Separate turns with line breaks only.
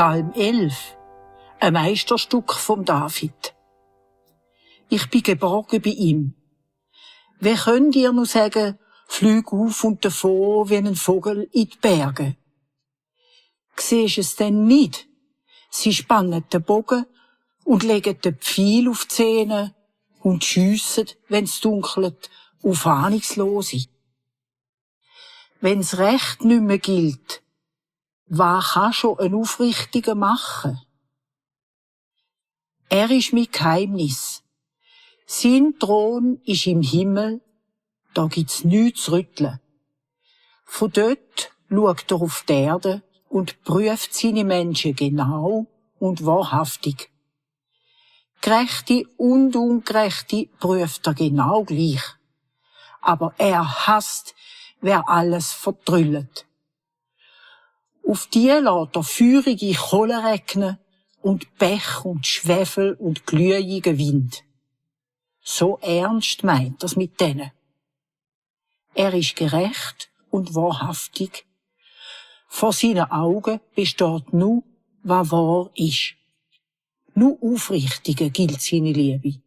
Psalm 11, ein Meisterstück vom David. Ich bin geborgen bei ihm. Wer könnt ihr nur sagen, flüg auf und davon wie ein Vogel in die Berge? Siehst es denn nicht? Sie spannen den Bogen und legen den Pfeil auf die Zähne und schiessen, wenn's dunkelt, auf Ahnungslose. Wenn's Recht nicht mehr gilt, was kann schon ein Aufrichtiger machen? Er ist mein Geheimnis. Sein Thron ist im Himmel, da gibt's nichts zu rütteln. Von dort schaut er auf die Erde und prüft seine Menschen genau und wahrhaftig. Gerechte und Ungerechte prüft er genau gleich. Aber er hasst, wer alles vertrüllt. Auf die lässt er feurige Kohle regnen und Pech und Schwefel und glühigen Wind. So ernst meint er's mit denen. Er ist gerecht und wahrhaftig. Vor seinen Augen besteht nur, was wahr ist. Nur Aufrichtigen gilt seine Liebe.